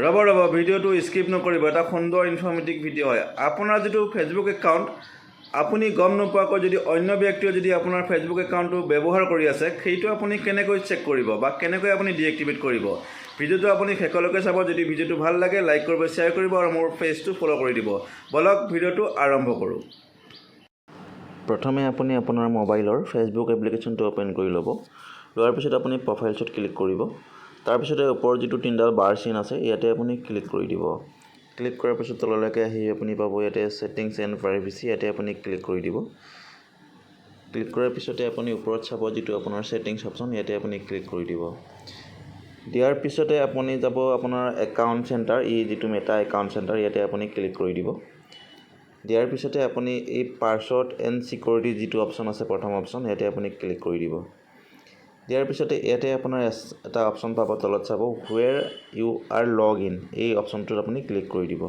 ৰ'ব ৰ'ব, ভিডিঅ'টো স্কিপ নকৰিব। এটা সুন্দৰ ইনফৰ্মেটিভ ভিডিঅ' হয়। আপোনাৰ যিটো ফেচবুক একাউণ্ট, আপুনি গম নোপোৱাকৈ যদি অন্য ব্যক্তিয়ে যদি আপোনাৰ ফেচবুক একাউণ্টটো ব্যৱহাৰ কৰি আছে, সেইটো আপুনি কেনেকৈ চেক কৰিব বা কেনেকৈ আপুনি ডিএক্টিভেট কৰিব, ভিডিঅ'টো আপুনি শেষলৈকে চাব। যদি ভিডিঅ'টো ভাল লাগে, লাইক কৰিব, শ্বেয়াৰ কৰিব আৰু মোৰ পেজটো ফ'ল' কৰি দিব। ব'লক, ভিডিঅ'টো আৰম্ভ কৰোঁ। প্ৰথমে আপুনি আপোনাৰ মোবাইলৰ ফেচবুক এপ্লিকেশ্যনটো অ'পেন কৰি ল'ব। লোৱাৰ পিছত আপুনি প্ৰফাইলছত ক্লিক কৰিব। তাৰপিছতে ওপৰত যিটো তিনিডাল বাৰ চিন আছে, ইয়াতে আপুনি ক্লিক কৰি দিব। ক্লিক কৰাৰ পিছত তললৈকে আহি আপুনি পাব ইয়াতে ছেটিংছ এণ্ড প্ৰাইভেচি। ইয়াতে আপুনি ক্লিক কৰি দিব। ক্লিক কৰাৰ পিছতে আপুনি ওপৰত চাব যিটো আপোনাৰ ছেটিংছ অপশ্যন, ইয়াতে আপুনি ক্লিক কৰি দিব। দিয়াৰ পিছতে আপুনি যাব আপোনাৰ একাউণ্ট চেণ্টাৰ, ই যিটো মেটা একাউণ্ট চেণ্টাৰ, ইয়াতে আপুনি ক্লিক কৰি দিব। দিয়াৰ পিছতে আপুনি এই পাছৱৰ্ড এণ্ড ছিকিউৰিটি যিটো অপশ্যন আছে, প্ৰথম অপশ্যন, ইয়াতে আপুনি ক্লিক কৰি দিব। দিয়াৰ পিছতে ইয়াতে আপোনাৰ এটা অপশ্যন পাব, তলত চাব, "Where you are log in", এই অপশ্যনটোত আপুনি ক্লিক কৰি দিব।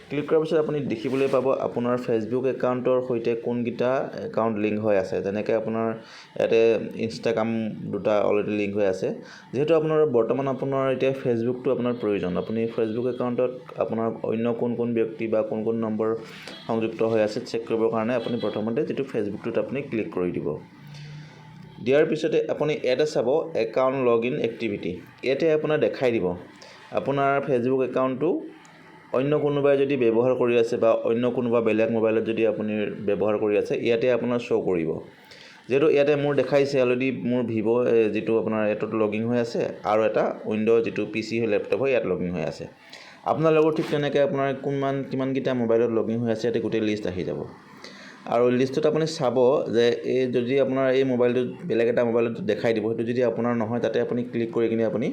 ক্লিক কৰাৰ পিছত আপুনি দেখিবলৈ পাব আপোনাৰ ফেচবুক একাউণ্টৰ সৈতে কোনকেইটা একাউণ্ট লিংক হৈ আছে। যেনেকৈ আপোনাৰ ইয়াতে ইনষ্টাগ্ৰাম দুটা অলৰেডি লিংক হৈ আছে। যিহেতু আপোনাৰ বৰ্তমান আপোনাৰ এতিয়া ফেচবুকটো আপোনাৰ প্ৰয়োজন, আপুনি ফেচবুক একাউণ্টত আপোনাৰ অন্য কোন কোন ব্যক্তি বা কোন কোন নম্বৰ সংযুক্ত হৈ আছে চেক কৰিবৰ কাৰণে আপুনি প্ৰথমতে যিটো ফেচবুকটোত আপুনি ক্লিক কৰি দিব। দিয়াৰ পিছতে আপুনি ইয়াতে চাব একাউণ্ট লগ ইন এক্টিভিটি। ইয়াতে আপোনাৰ দেখাই দিব আপোনাৰ ফেচবুক একাউণ্টটো অন্য কোনোবাই যদি ব্যৱহাৰ কৰি আছে বা অন্য কোনোবা বেলেগ মোবাইলত যদি আপুনি ব্যৱহাৰ কৰি আছে, ইয়াতে আপোনাৰ শ্ব' কৰিব। যিহেতু ইয়াতে মোৰ দেখাইছে অলৰেডি মোৰ ভিভ' যিটো আপোনাৰ এইটোত লগ ইন হৈ আছে আৰু এটা উইণ্ড' যিটো পিচি হয়, লেপটপ হয়, ইয়াত লগ ইন হৈ আছে। আপোনালোকৰ ঠিক তেনেকৈ আপোনাৰ কিমানকেইটা মোবাইলত লগ ইন হৈ আছে, ইয়াতে গোটেই লিষ্ট আহি যাব। আৰু লিষ্টত আপুনি চাব যে এই যদি আপোনাৰ এই মোবাইলটোত বেলেগ এটা মোবাইলত দেখাই দিব, সেইটো যদি আপোনাৰ নহয়, তাতে আপুনি ক্লিক কৰি কিনে আপুনি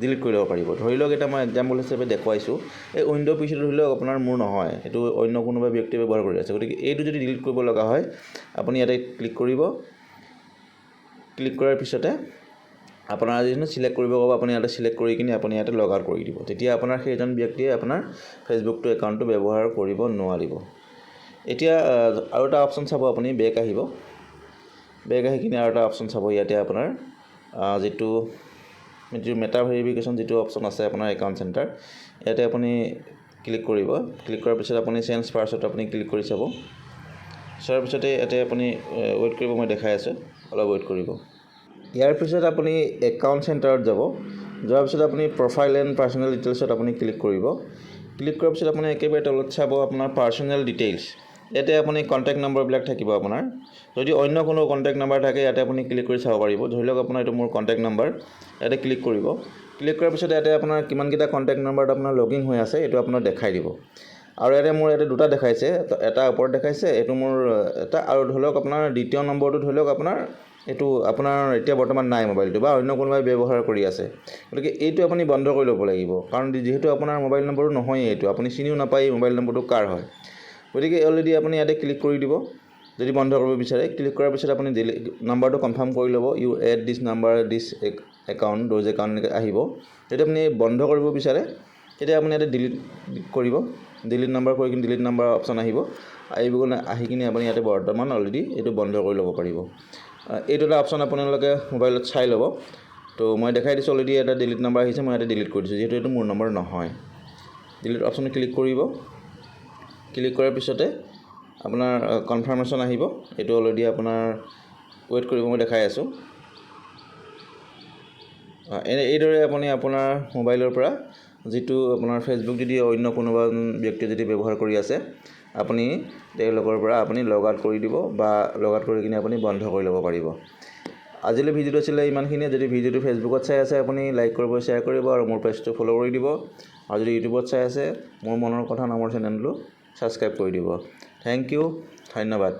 ডিলিট কৰি ল'ব পাৰিব। ধৰি লওক, এটা মই এক্সাম্পল হিচাপে দেখুৱাইছোঁ, এই উইণ্ড' পিচিটো ধৰি লওক আপোনাৰ মোৰ নহয়, এইটো অন্য কোনোবা ব্যক্তিয়ে ব্যৱহাৰ কৰি আছে। গতিকে এইটো যদি ডিলিট কৰিব লগা হয়, আপুনি ইয়াতে ক্লিক কৰিব। ক্লিক কৰাৰ পিছতে আপোনাৰ যিখিনি চিলেক্ট কৰিব ক'ব, আপুনি ইয়াতে চিলেক্ট কৰি কিনে আপুনি ইয়াতে লগ আউট কৰি দিব। তেতিয়া আপোনাৰ সেইজন ব্যক্তিয়ে আপোনাৰ ফেচবুকটো একাউণ্টটো ব্যৱহাৰ কৰিব নোৱাৰিব। এতিয়া আৰু এটা অপশ্যন চাব, আপুনি বেক আহিব। বেক আহি কিনে আৰু এটা অপশ্যন চাব, ইয়াতে আপোনাৰ যিটো যিটো মেটা ভেৰিফিকেশ্যন যিটো অপশ্যন আছে আপোনাৰ একাউণ্ট চেণ্টাৰ, ইয়াতে আপুনি ক্লিক কৰিব। ক্লিক কৰাৰ পিছত আপুনি চেঞ্জ পাছৱৰ্ড আপুনি ক্লিক কৰি চাব। চোৱাৰ পিছতে ইয়াতে আপুনি ৱেইট কৰিব, মই দেখাই আছোঁ, অলপ ৱেইট কৰিব। ইয়াৰ পিছত আপুনি একাউণ্ট চেণ্টাৰত যাব। যোৱাৰ পিছত আপুনি প্ৰফাইল এণ্ড পাৰ্চনেল ডিটেইলছত আপুনি ক্লিক কৰিব। ক্লিক কৰাৰ পিছত আপুনি একেবাৰে তলত চাব আপোনাৰ পাৰ্চনেল ডিটেইলছ। ইয়াতে আপুনি কণ্টেক্ট নম্বৰবিলাক থাকিব। আপোনাৰ যদি অন্য কোনো কণ্টেক্ট নম্বৰ থাকে, ইয়াতে আপুনি ক্লিক কৰি চাব পাৰিব। ধৰি লওক আপোনাৰ এইটো মোৰ কণ্টেক্ট নম্বৰ, ইয়াতে ক্লিক কৰিব। ক্লিক কৰাৰ পিছত ইয়াতে আপোনাৰ কিমানকেইটা কণ্টেক্ট নম্বৰত আপোনাৰ লগ ইন হৈ আছে, এইটো আপোনাক দেখাই দিব। আৰু ইয়াতে মোৰ ইয়াতে দুটা দেখাইছে, এটা ওপৰত দেখাইছে, এইটো মোৰ এটা আৰু ধৰি লওক আপোনাৰ দ্বিতীয় নম্বৰটো, ধৰি লওক আপোনাৰ এইটো আপোনাৰ এতিয়া বৰ্তমান নাই মোবাইলটো বা অন্য কোনোবাই ব্যৱহাৰ কৰি আছে। গতিকে এইটো আপুনি বন্ধ কৰি ল'ব লাগিব, কাৰণ যিহেতু আপোনাৰ মোবাইল নম্বৰটো নহয়েই এইটো, আপুনি চিনিও নাপায় এই মোবাইল নম্বৰটো কাৰ হয়। গতিকে অলৰেডি আপুনি ইয়াতে ক্লিক কৰি দিব যদি বন্ধ কৰিব বিচাৰে। ক্লিক কৰাৰ পিছত আপুনি ডিলি নাম্বাৰটো কনফাৰ্ম কৰি ল'ব। "You add this number, this account, those account" এনেকৈ আহিব। যদি আপুনি বন্ধ কৰিব বিচাৰে, তেতিয়া আপুনি ইয়াতে ডিলিট কৰিব। ডিলিট নাম্বাৰ কৰি কিনে ডিলিট নাম্বাৰ অপশ্যন আহিব। আহিব আহি কিনে আপুনি ইয়াতে বৰ্তমান অলৰেডি এইটো বন্ধ কৰি ল'ব পাৰিব। এইটো এটা অপশ্যন আপোনালোকে মোবাইলত চাই ল'ব। তো মই দেখাই দিছোঁ, অলৰেডি এটা ডিলিট নাম্বাৰ আহিছে, মই ইয়াতে ডিলিট কৰি দিছোঁ, যিহেতু এইটো মোৰ নম্বৰ নহয়। ডিলিট অপশ্যনত ক্লিক কৰিব। ক্লিক কৰাৰ পিছতে আপোনাৰ কনফাৰ্মেশ্যন আহিব। এইটো অলৰেডি আপোনাৰ ৱেইট কৰিব, মই দেখাই আছোঁ। এনে এইদৰে আপুনি আপোনাৰ মোবাইলৰ পৰা যিটো আপোনাৰ ফেচবুক যদি অন্য কোনোবা ব্যক্তিয়ে যদি ব্যৱহাৰ কৰি আছে, আপুনি তেওঁলোকৰ পৰা আপুনি লগ আউট কৰি দিব বা লগ আউট কৰি কিনে আপুনি বন্ধ কৰি ল'ব পাৰিব। আজিলৈ ভিডিঅ'টো আছিলে ইমানখিনিয়ে। যদি ভিডিঅ'টো ফেচবুকত চাই আছে, আপুনি লাইক কৰিব, শ্বেয়াৰ কৰিব আৰু মোৰ পেজটো ফ'ল' কৰি দিব। আৰু যদি ইউটিউবত চাই আছে, মোৰ মনৰ কথা নামৰ চেনেলটো ছাবস্ক্ৰাইব কৰি দিব। Thank U, ধন্যবাদ।